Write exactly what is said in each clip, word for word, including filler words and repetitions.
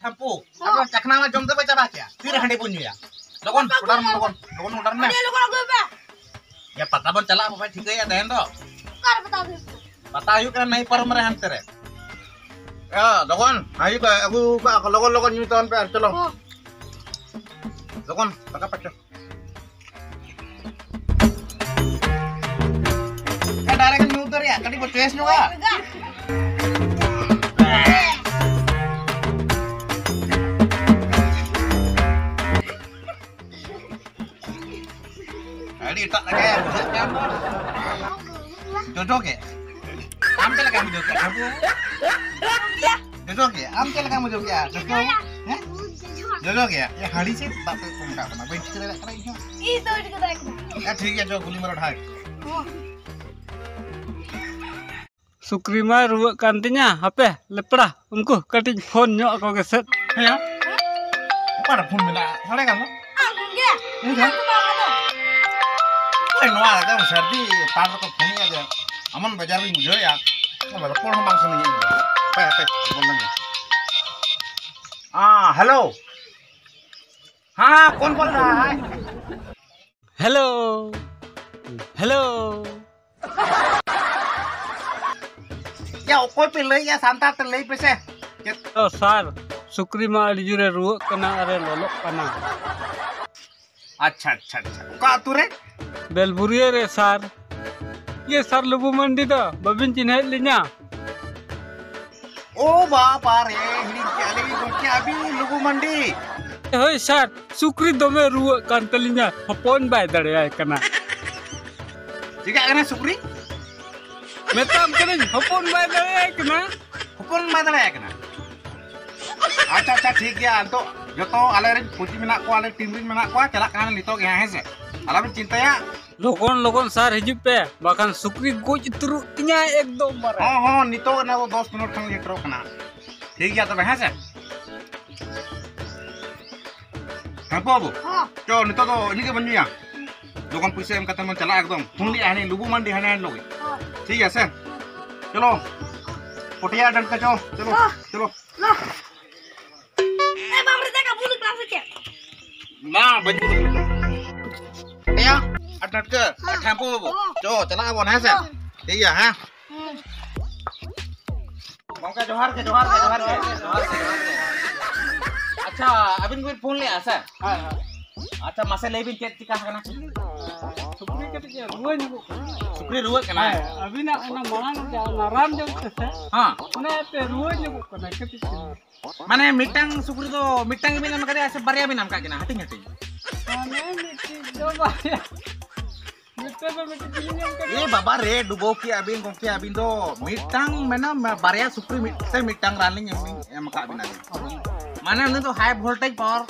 ᱦᱟᱹᱯᱩ, ᱟᱫᱚ ᱪᱟᱠᱷᱱᱟ ᱢᱟ ᱡᱚᱢ ᱛᱮᱯᱮ ᱪᱟᱵᱟ ᱠᱮᱭᱟ᱾ ᱛᱤᱨᱮ ᱦᱟᱺᱰᱤ ᱵᱚᱱ ᱧᱩᱭᱟ? ᱞᱚᱜᱚᱱ, ᱚᱰᱟᱨ ᱢᱮ, ᱞᱚᱜᱚᱱ, ᱞᱚᱜᱚᱱ ᱚᱰᱟᱨ ᱢᱮ᱾ ᱦᱟᱺᱰᱤ ᱞᱚᱜᱚᱱ ᱟᱹᱜᱩᱭ ᱯᱮ᱾ ᱭᱟ, ᱯᱟᱛᱟ ᱵᱚᱱ ᱪᱟᱞᱟᱜᱼᱟ, ᱵᱟᱵᱟᱭ ᱴᱷᱤᱠᱟᱹᱭᱟ ᱛᱟᱦᱮᱱ ᱫᱚ᱾ ᱚᱠᱟᱨᱮ ᱯᱟᱛᱟ ᱦᱩᱭᱩᱜ ᱠᱟᱱᱟ? ᱯᱟᱛᱟ ᱦᱩᱭᱩᱜ ᱠᱟᱱᱟ ᱱᱟᱹᱭ ᱯᱟᱨᱚᱢ ᱨᱮ ᱦᱟᱱᱛᱮ ᱨᱮ᱾ ᱭᱟ, ᱞᱚᱜᱚᱱ, ᱦᱟᱺᱰᱤ ᱠᱚ ᱟᱹᱜᱩ ᱠᱟᱜᱼᱟ ᱠᱚ, ᱞᱚᱜᱚᱱ, ᱞᱚᱜᱚᱱ ᱧᱩᱭ ᱛᱟᱵᱚᱱ ᱯᱮ, ᱟᱨ ᱪᱚᱞᱚ᱾ ᱦᱚᱸ᱾ ᱞᱚᱜᱚᱱ, ᱫᱟᱠᱟ ᱯᱮ ᱪᱚ᱾ ᱮ, direct ᱧᱩ ᱩᱛᱟᱹᱨ ᱨᱮᱭᱟᱜ, ᱠᱟᱹᱴᱤᱡ ᱵᱚ ᱪᱚᱭᱮᱥ ᱧᱚᱜᱟ᱾ ᱟᱹᱰᱤ ᱮᱴᱟᱜ ᱞᱮᱠᱟ ᱵᱩᱡᱷᱟᱹᱜ ᱠᱟᱱ ᱫᱚ᱾ ᱡᱚᱡᱚ ᱜᱮ᱾ ᱟᱢ ᱪᱮᱫ ᱞᱮᱠᱟᱢ ᱵᱩᱡᱷᱟᱹᱣ ᱠᱮᱫᱟ, ᱵᱟᱹᱵᱩ? ᱡᱚᱡᱚ ᱜᱮ᱾ ᱟᱢ ᱪᱮᱫ ᱞᱮᱠᱟᱢ ᱵᱩᱡᱷᱟᱹᱣ ᱠᱮᱫᱟ, ᱡᱚᱡᱚ? ᱦᱮᱸ? ᱡᱚᱡᱚ ᱜᱮ᱾ ᱮ, ᱦᱟᱺᱰᱤ ᱪᱮᱫ ᱫᱟᱜ ᱛᱮ ᱠᱚ ᱢᱮᱛᱟᱜ ᱠᱟᱱᱟ? ᱵᱟᱹᱧ ᱴᱷᱤᱠᱟᱹ ᱫᱟᱲᱮᱭᱟᱜ ᱠᱟᱱᱟ ᱤᱧ ᱦᱚᱸ᱾ ᱤᱧ ᱫᱚ ᱴᱷᱤᱠᱟᱹ ᱫᱟᱲᱮᱭᱟᱜ ᱠᱟᱱᱟ᱾ ᱮ, ᱴᱷᱤᱠ ᱜᱮᱭᱟ, ᱪᱚ, ᱜᱩᱞᱤ ᱢᱟᱨᱚ ᱰᱷᱟᱠ᱾ ᱦᱚᱸ᱾ ᱥᱩᱠᱨᱤ ᱢᱟᱭ ᱨᱩᱣᱟᱹᱜ ᱠᱟᱱ ᱛᱤᱧᱟ, ᱦᱟᱯᱮ ᱞᱮᱯᱲᱟ, ᱩᱱᱠᱩ ᱠᱟᱹᱴᱤᱡ ᱯᱷᱳᱱ ᱧᱚᱜ ᱟᱠᱚ ᱜᱮᱥᱮ᱾ ᱦᱮᱸ? ᱚᱠᱟᱨᱮ ᱯᱷᱳᱱ ᱢᱮᱱᱟᱜᱼᱟ? ᱥᱟᱰᱮ ᱠᱟᱱ ᱫᱚ? ᱟᱢ ᱜᱮ᱾ ᱤᱧ ᱦᱚᱸ? ᱟᱢ ᱜᱮ᱾ ᱳᱭ ᱱᱚᱣᱟ ᱮᱠᱫᱚᱢ ᱥᱟᱹᱨᱫᱤ ᱯᱟᱲ ᱨᱮᱠᱚ ᱯᱷᱳᱱᱮᱜᱼᱟ ᱡᱮ ᱮᱢᱚᱱ ᱵᱮᱡᱟᱨ ᱤᱧ ᱵᱩᱡᱷᱟᱹᱣᱮᱜᱼᱟ, ᱨᱚᱯᱚᱲ ᱦᱚᱸ ᱵᱟᱝ ᱥᱟᱱᱟᱧᱟ ᱤᱧ ᱫᱚ᱾ ᱦᱟᱯᱮ, ᱦᱟᱯᱮ, ᱵᱚᱞ ᱞᱮᱱ ᱜᱮ᱾ ᱦᱮᱸ, ᱦᱮᱞᱳ᱾ ᱦᱮᱸ, ᱠᱚᱱ ᱵᱚᱞ ᱨᱟᱦᱟ ᱦᱟᱭ? Hello, hello. ᱭᱟ, ᱚᱠᱚᱭ ᱯᱮ ᱞᱟᱹᱭᱮᱜᱼᱟ? ᱥᱟᱱᱛᱟᱲ ᱛᱮ ᱞᱟᱹᱭ ᱯᱮᱥᱮ᱾ ᱪᱮᱫ? ᱛᱚ ᱥᱟᱨ, ᱥᱩᱠᱨᱤ ᱢᱟ ᱟᱹᱰᱤ ᱡᱳᱨᱮ ᱨᱩᱣᱟᱹᱜ ᱠᱟᱱᱟ ᱟᱨᱮ ᱞᱚᱞᱚᱜ ᱠᱟᱱᱟ᱾ ᱟᱪᱪᱷᱟ, ᱟᱪᱪᱷᱟ, ᱟᱪᱪᱷᱟ᱾ ᱚᱠᱟ ᱟᱹᱛᱩ ᱨᱮ? ᱵᱮᱞᱵᱩᱨᱤᱭᱟᱹ ᱨᱮ ᱥᱟᱨ᱾ ᱤᱭᱟᱹ ᱥᱟᱨ, ᱞᱩᱵᱩ ᱢᱟᱱᱰᱤ ᱫᱚ ᱵᱟᱹᱵᱤᱱ ᱪᱤᱱᱦᱟᱹᱣᱮᱫ ᱞᱤᱧᱟ? ᱳ ᱵᱟᱵᱟ ᱨᱮ, ᱦᱤᱲᱤᱧ ᱠᱮᱜᱼᱟ ᱞᱤᱧ ᱜᱚᱢᱠᱮ, ᱟᱹᱵᱤᱱ ᱞᱩᱵᱩ ᱢᱟᱱᱰᱤ᱾ ᱦᱳᱭ ᱥᱟᱨ, ᱥᱩᱠᱨᱤ ᱫᱚᱢᱮ ᱨᱩᱣᱟᱹᱜ ᱠᱟᱱ ᱛᱟᱹᱞᱤᱧᱟ, ᱦᱚᱯᱚᱱ ᱵᱟᱭ ᱫᱟᱲᱮᱭᱟᱭ ᱠᱟᱱᱟ᱾ ᱪᱤᱠᱟᱹᱜ ᱠᱟᱱᱟ ᱥᱩᱠᱨᱤ? ᱢᱮᱛᱟᱢ ᱠᱟᱹᱱᱟᱹᱧ, ᱦᱚᱯᱚᱱ ᱵᱟᱭ ᱫᱟᱲᱮᱭᱟᱭ ᱠᱟᱱᱟ᱾ ᱦᱚᱯᱚᱱ ᱵᱟᱭ ᱫᱟᱲᱮᱭᱟᱭ ᱠᱟᱱᱟ? ᱟᱪᱪᱷᱟ, ᱟᱪᱪᱷᱟ, ᱴᱷᱤᱠ ᱜᱮᱭᱟ᱾ ᱱᱤᱛᱚᱜ ᱡᱚᱛᱚ ᱟᱞᱮ ᱨᱮᱱ ᱠᱳᱪ ᱢᱮᱱᱟᱜ ᱠᱚᱣᱟ, ᱟᱞᱮ ᱴᱤᱢ ᱨᱮᱱ ᱢᱮᱱᱟᱜ ᱠᱚᱣᱟ, ᱪᱟᱞᱟᱜ ᱠᱟᱱᱟ ᱱᱤᱛᱚᱜ ᱜᱮ ᱦᱟᱸᱜ, ᱦᱮᱸ ᱥᱮ? ᱟᱞᱚᱵᱮᱱ ᱪᱤᱱᱛᱟᱹᱭᱟ᱾ ᱞᱚᱜᱚᱱ ᱞᱚᱜᱚᱱ ᱥᱟᱨ ᱦᱤᱡᱩᱜ ᱯᱮ, ᱵᱟᱠᱷᱟᱱ ᱥᱩᱠᱨᱤ ᱜᱚᱡ ᱩᱛᱟᱹᱨᱚᱜ ᱛᱤᱧᱟᱭ ᱮᱠᱫᱚᱢ ᱵᱟᱨᱮ᱾ ᱦᱚᱸ, ᱦᱚᱸ, ᱱᱤᱛᱚᱜ ᱚᱱᱟ ᱫᱚ ᱫᱚᱥ ᱯᱚᱱᱨᱚ ᱴᱷᱮᱱ ᱥᱮᱴᱮᱨᱚᱜ ᱠᱟᱱᱟ᱾ ᱴᱷᱤᱠ ᱜᱮᱭᱟ ᱛᱚᱵᱮ, ᱦᱮᱸ ᱥᱮ? ᱦᱮᱸ, ᱵᱟᱹᱵᱩ᱾ ᱦᱚᱸ᱾ ᱪᱚ, ᱱᱤᱛᱚᱜ ᱫᱚ ᱤᱱᱟᱹᱜ ᱜᱮ ᱵᱚᱱ ᱧᱩᱭᱟ᱾ ᱞᱚᱜᱚᱱ ᱯᱩᱭᱥᱟᱹ ᱮᱢ ᱠᱟᱛᱮ ᱵᱚᱱ ᱪᱟᱞᱟᱜᱼᱟ ᱮᱠᱫᱚᱢ᱾ ᱯᱷᱳᱱ ᱞᱮᱜᱼᱟ ᱦᱟᱱᱮ ᱞᱩᱵᱩ ᱢᱟᱱᱰᱤ ᱦᱟᱱᱮ ᱦᱟᱱᱮ ᱞᱚᱜᱮ᱾ ᱦᱚᱸ᱾ ᱴᱷᱤᱠ ᱜᱮᱭᱟ ᱥᱮ? ᱪᱚᱞᱚ, ᱯᱚᱴᱤᱭᱟ ᱰᱟᱱ ᱠᱟ ᱪᱚ, ᱪᱚᱞᱚ, ᱦᱚᱸ᱾ ᱪᱚᱞᱚ᱾ ᱦᱚᱸ᱾ ᱢᱟ, ᱵᱟᱹᱧ ᱵᱩᱡᱷᱟᱹᱣ᱾ ᱮᱭᱟ, ᱟᱨ ᱴᱟᱴᱠᱟ, ᱟᱨ ᱴᱷᱟᱢᱯᱩ ᱵᱟᱹᱵᱩ᱾ ᱪᱚ, ᱪᱟᱞᱟᱜ ᱟᱵᱚᱱ, ᱦᱮᱸ ᱥᱮ? ᱴᱷᱤᱠ ᱜᱮᱭᱟ, ᱦᱮᱸ? ᱜᱚᱝᱠᱮ, ᱡᱚᱦᱟᱨ ᱜᱮ, ᱡᱚᱦᱟᱨ ᱜᱮ, ᱡᱚᱦᱟᱨ ᱜᱮ, ᱡᱚᱦᱟᱨ ᱜᱮ, ᱡᱚᱦᱟᱨ ᱜᱮ᱾ ᱟᱪᱪᱷᱟ, ᱟᱹᱵᱤᱱ ᱵᱤᱱ ᱯᱷᱳᱱ ᱞᱮᱜᱼᱟ ᱥᱮ? ᱦᱳᱭ, ᱦᱳᱭ᱾ ᱟᱪᱪᱷᱟ, ᱢᱟᱥᱮ ᱞᱟᱹᱭ ᱵᱤᱱ, ᱪᱮᱫ ᱪᱤᱠᱟ ᱟᱠᱟᱱᱟ? ᱥᱩᱠᱨᱤ ᱠᱟᱹᱴᱤᱡ ᱮ ᱨᱩᱣᱟᱹ ᱧᱚᱜᱚᱜ ᱠᱟᱱᱟ᱾ ᱥᱩᱠᱨᱤ ᱨᱩᱣᱟᱹᱜ ᱠᱟᱱᱟᱭ? ᱦᱮᱸ, ᱟᱹᱵᱤᱱᱟᱜ ᱚᱱᱟ ᱢᱟᱲᱟᱝ ᱡᱟᱦᱟᱸ ᱚᱱᱟ ᱨᱟᱱ ᱡᱚᱢ ᱛᱮ ᱥᱮ, ᱦᱮᱸ᱾ ᱚᱱᱟ ᱤᱭᱟᱹᱛᱮ ᱨᱩᱣᱟᱹ ᱧᱚᱜᱚᱜ ᱠᱟᱱᱟ ᱠᱟᱹᱴᱤᱡ ᱪᱩᱞᱩᱝ᱾ ᱢᱟᱱᱮ ᱢᱤᱫᱴᱟᱝ ᱥᱩᱠᱨᱤ ᱫᱚ ᱢᱤᱫᱴᱟᱝ ᱜᱮᱵᱤᱱ ᱮᱢ ᱠᱟᱫᱮᱭᱟ ᱥᱮ ᱵᱟᱨᱭᱟ ᱵᱤᱱ ᱮᱢ ᱠᱟᱜ ᱠᱤᱱᱟ ᱦᱟᱹᱴᱤᱧ ᱦᱟᱹᱴᱤᱧ? ᱢᱟᱱᱮ ᱢᱤᱫᱴᱤᱡ ᱫᱚ ᱵᱟᱨᱭᱟ᱾ ᱢᱤᱫᱴᱟᱝ ᱫᱚ ᱢᱤᱫᱴᱤᱡ ᱜᱮᱞᱤᱧ ᱮᱢ ᱠᱟᱫᱮᱭᱟ᱾ ᱮ ᱵᱟᱵᱟ ᱨᱮ, ᱰᱩᱵᱟᱹᱣ ᱠᱮᱜᱼᱟ ᱵᱤᱱ ᱜᱚᱢᱠᱮ, ᱟᱹᱵᱤᱱ ᱫᱚ ᱢᱤᱫᱴᱟᱝ ᱢᱮᱱᱟ, ᱢᱮ-, ᱵᱟᱨᱭᱟ ᱥᱩᱠᱨᱤ ᱢᱤᱫ ᱛᱮ ᱢᱤᱫᱴᱟᱝ ᱨᱟᱱ ᱞᱤᱧ ᱮᱢ, ᱮᱢ ᱟᱠᱟᱫ ᱵᱤᱱᱟ ᱞᱤᱧ᱾ ᱢᱟᱱᱮ ᱩᱱᱤ ᱫᱚ high voltage power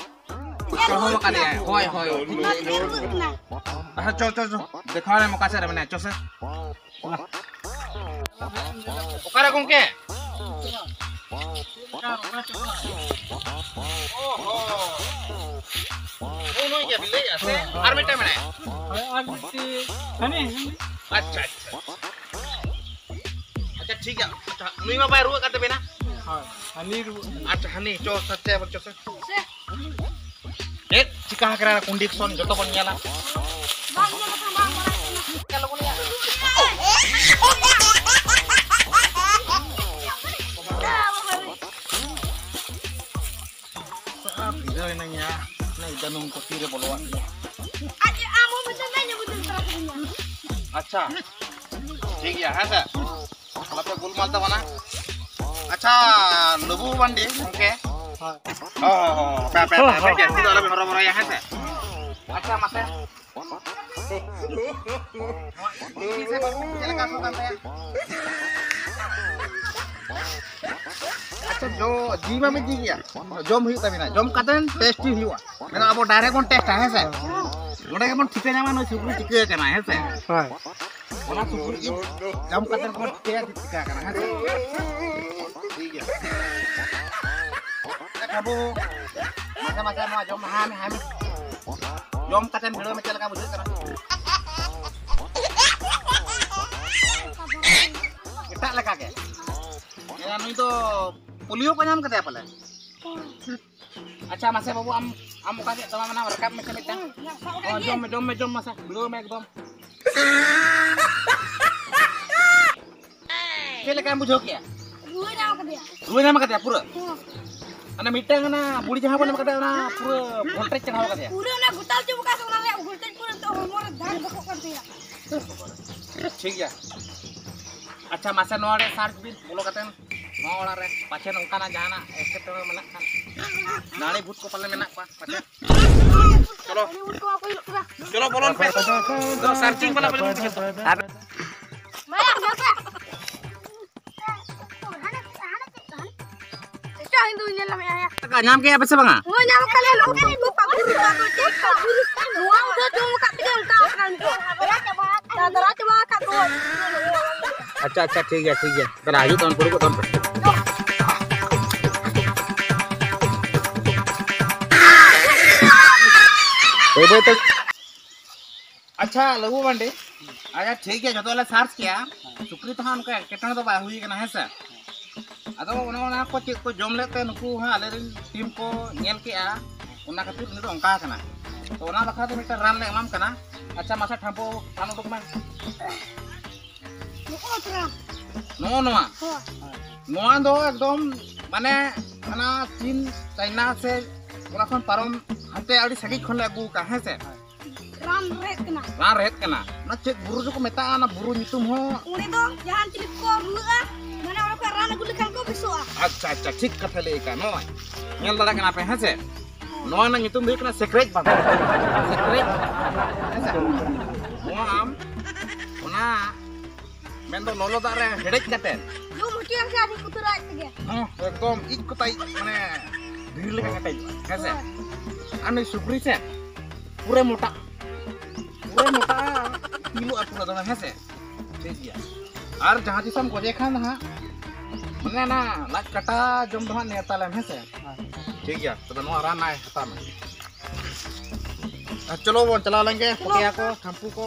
ᱪᱚᱲᱦᱟᱣ ᱟᱠᱟᱫᱮᱭᱟᱭ᱾ ᱦᱳᱭ, ᱦᱳᱭ, ᱦᱳᱭ᱾ ᱚᱱᱟ ᱛᱮᱜᱮ ᱨᱩᱣᱟᱹᱜ ᱠᱟᱱᱟ᱾ ᱟᱪᱪᱷᱟ, ᱪᱚ, ᱪᱚ, ᱪᱚ᱾ ᱫᱮᱠᱷᱟᱣ ᱞᱮᱢ ᱚᱠᱟ ᱥᱮᱫ ᱨᱮ ᱢᱮᱱᱟᱭᱟ, ᱪᱚ ᱥᱮ᱾ ᱚᱠᱟᱨᱮ ᱜᱚᱢᱠᱮ? ᱚᱦᱚ᱾ ᱱᱩᱭ, ᱱᱩᱭ ᱜᱮ ᱵᱤᱱ ᱞᱟᱹᱭᱮᱫᱼᱟ ᱥᱮ? ᱟᱨ ᱢᱤᱫᱴᱟᱝ ᱢᱮᱱᱟᱭᱟ? ᱦᱳᱭ, ᱟᱨ ᱢᱤᱫᱴᱤᱡ ᱦᱟᱹᱱᱤ, ᱦᱟᱹᱱᱤ᱾ ᱟᱪᱪᱷᱟ, ᱟᱪᱪᱷᱟ᱾ ᱟᱪᱪᱷᱟ, ᱴᱷᱤᱠ ᱜᱮᱭᱟ᱾ ᱟᱪᱪᱷᱟ, ᱱᱩᱭ ᱢᱟ ᱵᱟᱭ ᱨᱩᱣᱟᱹᱜ ᱠᱟᱱ ᱛᱟᱵᱮᱱᱟ᱾ ᱦᱳᱭ, ᱦᱟᱹᱱᱤ ᱨᱩᱣᱟᱹᱜ ᱠᱟᱱᱟ᱾ ᱟᱪᱪᱷᱟ, ᱦᱟᱹᱱᱤ, ᱪᱚ, ᱥᱟᱪᱪᱟ ᱵᱚᱞ, ᱪᱚ ᱥᱮ᱾ ᱪᱮᱫ ᱪᱤᱠᱟ ᱟᱠᱟᱱᱟ, condition ᱡᱚᱛᱚ ᱵᱚᱱ ᱧᱮᱞᱟ᱾ ᱵᱟᱝ ᱧᱮᱞ ᱟᱠᱟᱱᱟ, ᱵᱟᱝ ᱵᱟᱲᱟᱭ ᱠᱟᱱᱟ᱾ ᱪᱮᱫ ᱞᱮᱠᱟ ᱞᱚᱜᱚᱱ ᱭᱟ? ᱥᱟᱞᱟ ᱵᱷᱤᱲᱟᱹᱣ ᱮᱱᱟᱹᱧ ᱭᱟ, ᱚᱱᱟ ᱤᱫᱟᱱᱩᱝ ᱠᱚ ᱛᱤᱨᱮ ᱵᱚᱞᱚᱣᱟᱫ ᱜᱮᱭᱟ᱾ ᱟᱪᱪᱷᱟ, ᱟᱢ ᱦᱚᱸ ᱢᱤᱫᱴᱟᱝ ᱧᱮᱞ ᱵᱩᱡᱷᱟᱹᱣ ᱛᱟᱨᱟ ᱠᱤᱫᱤᱧᱟ᱾ ᱟᱪᱪᱷᱟ, ᱴᱷᱤᱠ ᱜᱮᱭᱟ, ᱦᱮᱸ ᱥᱮ? ᱟᱞᱚᱯᱮ ᱜᱳᱞᱢᱟᱞ ᱛᱟᱵᱚᱱᱟ᱾ ᱟᱪᱪᱷᱟ, ᱞᱩᱵᱩ ᱢᱟᱱᱰᱤ ᱜᱚᱢᱠᱮ᱾ ᱦᱳᱭ᱾ ᱦᱚᱸ, ᱦᱚᱸ, ᱦᱚᱸ, ᱦᱚᱸ, ᱦᱟᱯᱮ, ᱦᱟᱯᱮ, ᱦᱟᱯᱮ, ᱦᱚᱸ, ᱦᱚᱸ, ᱡᱟᱹᱥᱛᱤ ᱫᱚ ᱟᱞᱚᱵᱮᱱ ᱦᱚᱨᱚᱵᱚᱨᱚᱭᱟ, ᱦᱮᱸ ᱥᱮ? ᱟᱪᱪᱷᱟ, ᱢᱟᱥᱮ᱾ ᱪᱮᱫ ᱞᱮᱠᱟ ᱥᱚ ᱠᱟᱱ ᱛᱟᱭᱟ? ᱟᱪᱪᱷᱟ, ᱡᱚ, ᱡᱤ ᱢᱟ ᱵᱤᱱ ᱡᱤ ᱜᱮᱭᱟ᱾ ᱡᱚᱢ ᱦᱩᱭᱩᱜ ᱛᱟᱵᱤᱱᱟ᱾ ᱡᱚᱢ ᱠᱟᱛᱮ ᱴᱮᱥᱴ ᱦᱩᱭᱩᱜᱼᱟ᱾ ᱢᱮᱱᱫᱚ ᱟᱵᱚ direct ᱵᱚᱱ ᱴᱮᱥᱴᱟ, ᱦᱮᱸ ᱥᱮ? ᱱᱚᱰᱮ ᱜᱮᱵᱚᱱ ᱴᱷᱤᱠᱟᱹ ᱧᱟᱢᱟ ᱱᱩᱭ ᱥᱩᱠᱨᱤ ᱪᱤᱠᱟᱹ ᱟᱠᱟᱱᱟ, ᱦᱮᱸ ᱥᱮ? ᱦᱳᱭ᱾ ᱚᱱᱟ ᱥᱩᱠᱨᱤ ᱡᱤᱞ ᱡᱚᱢ ᱠᱟᱛᱮ ᱵᱚᱱ ᱴᱷᱤᱠᱟᱹᱭᱟ ᱪᱮᱫ ᱪᱤᱠᱟᱹ ᱟᱠᱟᱱᱟ, ᱦᱮᱸ ᱥᱮ? ᱴᱷᱤᱠ ᱜᱮᱭᱟ᱾ ᱮ ᱵᱟᱹᱵᱩ, ᱢᱟᱥᱮ ᱢᱟᱥᱮ ᱱᱚᱣᱟ ᱡᱚᱢ ᱦᱟᱢ, ᱦᱟᱢ᱾ ᱡᱚᱢ ᱠᱟᱛᱮ ᱵᱷᱤᱲᱟᱹᱣ ᱢᱮ, ᱪᱮᱫ ᱞᱮᱠᱟ ᱵᱩᱡᱷᱟᱹᱜ ᱠᱟᱱᱟ? ᱮᱴᱟᱜ ᱞᱮᱠᱟ ᱜᱮ᱾ ᱮ, ᱱᱩᱭ ᱫᱚ ᱯᱳᱞᱤᱭᱳ ᱠᱚ ᱧᱟᱢ ᱠᱮᱫᱮᱭᱟ ᱯᱟᱞᱮ? ᱟᱪᱪᱷᱟ, ᱢᱟᱥᱮ ᱵᱟᱹᱵᱩ, ᱟᱢ, ᱟᱢ ᱚᱠᱟ ᱥᱮᱫ ᱛᱟᱢᱟ ᱢᱮᱱᱟᱢ? ᱨᱟᱠᱟᱵ ᱢᱮᱥᱮ ᱢᱤᱫᱴᱟᱝ᱾ ᱚ, ᱡᱚᱢ ᱢᱮ, ᱡᱚᱢ ᱢᱮ, ᱡᱚᱢ ᱢᱟᱥᱮ, ᱵᱩᱲᱟᱹᱣ ᱢᱮ ᱮᱠᱫᱚᱢ᱾ ᱪᱮᱫ ᱞᱮᱠᱟᱢ ᱵᱩᱡᱷᱟᱹᱣ ᱠᱮᱜᱼᱟ? ᱨᱩᱣᱟᱹ ᱧᱟᱢ ᱠᱟᱫᱮᱭᱟ᱾ ᱨᱩᱣᱟᱹ ᱧᱟᱢ ᱠᱟᱫᱮᱭᱟ ᱯᱩᱨᱟᱹ? ᱦᱚᱸ᱾ ᱚᱱᱟ ᱢᱤᱫᱴᱟᱝ ᱚᱱᱟ ᱵᱩᱲᱤ ᱡᱟᱦᱟᱸ ᱵᱚᱱ ᱮᱢ ᱠᱟᱫᱮᱭᱟ, ᱚᱱᱟ ᱯᱩᱨᱟᱹ voltage ᱪᱟᱲᱦᱟᱣ ᱠᱟᱫᱮᱭᱟ᱾ ᱯᱩᱨᱟᱹ ᱚᱱᱟ ᱜᱚᱴᱟᱞ ᱪᱟᱵᱟ ᱠᱟᱜ ᱥᱮ, ᱚᱱᱟ ᱨᱮᱭᱟᱜ voltage ᱯᱩᱨᱟᱹ ᱱᱤᱛᱚᱜ ᱦᱚᱲᱢᱚ ᱨᱮ ᱫᱟᱜ ᱵᱚᱠᱚᱜ ᱠᱟᱱ ᱛᱟᱭᱟ᱾ ᱴᱷᱤᱠ ᱜᱮᱭᱟ᱾ ᱟᱪᱪᱷᱟ, ᱢᱟᱥᱮ ᱱᱚᱣᱟ ᱨᱮ search ᱵᱤᱱ, ᱵᱚᱞᱚ ᱠᱟᱛᱮ ᱱᱚᱣᱟ ᱚᱲᱟᱜ ᱨᱮ ᱯᱟᱪᱷᱮ ᱱᱚᱝᱠᱟᱱᱟᱜ ᱡᱟᱦᱟᱱᱟᱜ ᱮᱴᱠᱮᱴᱚᱬᱮ ᱢᱮᱱᱟᱜ ᱠᱷᱟᱱ, ᱱᱟᱹᱲᱤ ᱵᱷᱩᱛ ᱠᱚ ᱯᱟᱞᱮ ᱢᱮᱱᱟᱜ ᱠᱚᱣᱟ ᱯᱟᱪᱷᱮ᱾ ᱪᱚᱞᱚ᱾ ᱪᱚᱞᱚ, ᱵᱚᱞᱚᱱ ᱯᱮ᱾ ᱫᱚ searching ᱵᱟᱞᱟ ᱵᱚᱞᱚᱱ ᱯᱮ᱾ ᱧᱟᱢ ᱠᱮᱜᱼᱟ ᱯᱮ ᱥᱮ ᱵᱟᱝᱟ? ᱦᱳᱭ, ᱧᱟᱢ ᱠᱟᱜ ᱞᱮ᱾ ᱱᱚᱣᱟ ᱩᱫᱷᱟᱹ ᱡᱚᱢ ᱠᱟᱜ ᱛᱮᱜᱮ ᱚᱱᱠᱟ ᱟᱠᱟᱱ ᱠᱚ᱾ ᱫᱟᱫᱨᱟ ᱪᱟᱵᱟ ᱟᱠᱟᱫ ᱠᱚ᱾ ᱟᱪᱪᱷᱟ, ᱟᱪᱪᱷᱟ, ᱴᱷᱤᱠ ᱜᱮᱭᱟ, ᱴᱷᱤᱠ ᱜᱮᱭᱟ᱾ ᱛᱟᱦᱞᱮ ᱦᱤᱡᱩᱜ ᱛᱟᱵᱚᱱ, ᱯᱩᱨᱩᱵᱚᱜ ᱛᱟᱵᱚᱱ ᱯᱮ᱾ ᱵᱟᱹᱭ ᱵᱟᱹᱭ ᱛᱮ᱾ ᱟᱪᱪᱷᱟ, ᱞᱟᱹᱜᱩ ᱢᱟᱱᱰᱤ, ᱟᱪᱪᱷᱟ, ᱴᱷᱤᱠ ᱜᱮᱭᱟ, ᱡᱚᱛᱚ ᱞᱮ search ᱠᱮᱜᱼᱟ᱾ ᱥᱩᱠᱨᱤ ᱛᱮᱦᱚᱸ ᱚᱱᱠᱟ ᱮᱴᱠᱮᱴᱚᱬᱮ ᱫᱚ ᱵᱟᱭ ᱦᱩᱭ ᱠᱟᱱᱟ, ᱦᱮᱸ ᱥᱮ? ᱟᱫᱚ ᱚᱱᱮ ᱚᱱᱟ ᱠᱚ ᱪᱮᱫ ᱠᱚ ᱡᱚᱢ ᱞᱮᱫ ᱛᱮ ᱱᱩᱠᱩ ᱦᱟᱸᱜ ᱟᱞᱮ ᱨᱮᱱ team ᱠᱚ ᱧᱮᱞ ᱠᱮᱜᱼᱟ, ᱚᱱᱟ ᱠᱷᱟᱹᱛᱤᱨ ᱩᱱᱤ ᱫᱚ ᱚᱱᱠᱟ ᱟᱠᱟᱱᱟ᱾ ᱛᱚ ᱚᱱᱟ ᱵᱟᱠᱷᱨᱟ ᱛᱮ ᱢᱤᱫᱴᱟᱝ ᱨᱟᱱ ᱞᱮ ᱮᱢᱟᱢ ᱠᱟᱱᱟ᱾ ᱟᱪᱪᱷᱟ, ᱢᱟᱥᱮ ᱴᱷᱟᱢᱯᱩ ᱨᱟᱱ ᱩᱰᱩᱠ ᱢᱮ᱾ ᱱᱚᱜᱼᱚ ᱱᱚᱣᱟ᱾ ᱦᱳᱭ᱾ ᱱᱚᱣᱟ ᱫᱚ ᱮᱠᱫᱚᱢ ᱢᱟᱱᱮ ᱚᱱᱟ ᱪᱤᱱ, ᱪᱟᱭᱱᱟ ᱥᱮ ᱚᱱᱟ ᱠᱷᱚᱱ ᱯᱟᱨᱚᱢ ᱦᱟᱱᱛᱮ ᱟᱹᱰᱤ ᱥᱟᱺᱜᱤᱧ ᱠᱷᱚᱱ ᱞᱮ ᱟᱹᱜᱩ ᱟᱠᱟᱫᱼᱟ, ᱦᱮᱸ ᱥᱮ? ᱨᱟᱱ ᱨᱮᱦᱮᱫ ᱠᱟᱱᱟ᱾ ᱨᱟᱱ ᱨᱮᱦᱮᱫ ᱠᱟᱱᱟ᱾ ᱚᱱᱟ ᱪᱮᱫ ᱵᱩᱨᱩ ᱪᱚᱠᱚ ᱢᱮᱛᱟᱜᱼᱟ, ᱚᱱᱟ ᱵᱩᱨᱩ ᱧᱩᱛᱩᱢ ᱦᱚᱸ᱾ ᱚᱸᱰᱮ ᱫᱚ ᱡᱟᱦᱟᱸ ᱪᱤᱞᱤ ᱠᱚ ᱨᱩᱣᱟᱹᱜᱼᱟ, ᱢᱟᱱᱮ ᱚᱸᱰᱮ ᱠᱷᱚᱱ ᱨᱟᱱ ᱟᱹᱜᱩ ᱞᱮᱠᱷᱟᱱ ᱠᱚ ᱵᱮᱥᱚᱜᱼᱟ᱾ ᱟᱪᱪᱷᱟ, ᱟᱪᱪᱷᱟ, ᱴᱷᱤᱠ ᱠᱟᱛᱷᱟ ᱞᱟᱹᱭ ᱟᱠᱟᱫ᱾ ᱱᱚᱜᱼᱚᱭ ᱧᱮᱞ ᱫᱟᱲᱮᱭᱟᱜ ᱠᱟᱱᱟ ᱯᱮ, ᱦᱮᱸ ᱥᱮ? ᱱᱚᱣᱟ ᱨᱮᱱᱟᱜ ᱧᱩᱛᱩᱢ ᱫᱚ ᱦᱩᱭᱩᱜ ᱠᱟᱱᱟ ᱥᱮᱠᱨᱮᱡ ᱵᱟᱸᱫᱟ᱾ ᱥᱮᱠᱨᱮᱡ, ᱦᱮᱸ ᱥᱮ? ᱱᱚᱣᱟ ᱟᱢ ᱚᱱᱟ ᱢᱮᱱᱫᱚ ᱞᱚᱞᱚ ᱫᱟᱜ ᱨᱮ ᱦᱮᱰᱮᱡ ᱠᱟᱛᱮ᱾ ᱡᱚᱢ ᱦᱚᱪᱚᱭᱮᱢ ᱥᱮ ᱟᱹᱰᱤ ᱩᱛᱟᱹᱨ ᱟᱡ ᱛᱮᱜᱮ᱾ ᱦᱚᱸ, ᱮᱠᱫᱚᱢ ᱤᱡ ᱠᱚ ᱛᱟᱭ, ᱢᱟᱱᱮ ᱫᱷᱤᱨᱤ ᱞᱮᱠᱟ ᱠᱮᱴᱮᱡᱚᱜᱼᱟ, ᱦᱮᱸ ᱥᱮ? ᱦᱳᱭ᱾ ᱟᱨ ᱱᱩᱭ ᱥᱩᱠᱨᱤ ᱥᱮ ᱯᱩᱨᱟᱹ ᱢᱚᱴᱟ, ᱯᱩᱨᱟᱹ ᱢᱚᱴᱟ, ᱧᱩᱨᱩᱜᱼᱟ ᱯᱩᱨᱟᱹ ᱫᱚᱢᱮ, ᱦᱮᱸ ᱥᱮ? ᱴᱷᱤᱠ ᱜᱮᱭᱟ᱾ ᱟᱨ ᱡᱟᱦᱟᱸ ᱛᱤᱥᱮᱢ ᱜᱚᱡᱮ ᱠᱷᱟᱱ ᱫᱚ ᱦᱟᱸᱜ, ᱢᱟᱱᱮ ᱚᱱᱟ ᱞᱟᱡ ᱠᱟᱴᱟ ᱡᱚᱢ ᱫᱚ ᱦᱟᱸᱜ ᱱᱮᱣᱛᱟ ᱞᱮᱢ, ᱦᱮᱸ ᱥᱮ? ᱦᱳᱭ᱾ ᱴᱷᱤᱠ ᱜᱮᱭᱟ, ᱛᱚᱵᱮ ᱱᱚᱣᱟ ᱨᱟᱱ ᱟᱭ ᱦᱟᱛᱟᱣ ᱢᱮ᱾ ᱟᱨ ᱪᱚᱞᱚ ᱵᱚᱱ ᱪᱟᱞᱟᱣ ᱞᱮᱱ ᱜᱮ, ᱪᱚᱞᱚ᱾ ᱯᱚᱴᱮᱭᱟ ᱠᱚ, ᱴᱷᱟᱢᱯᱩ ᱠᱚ᱾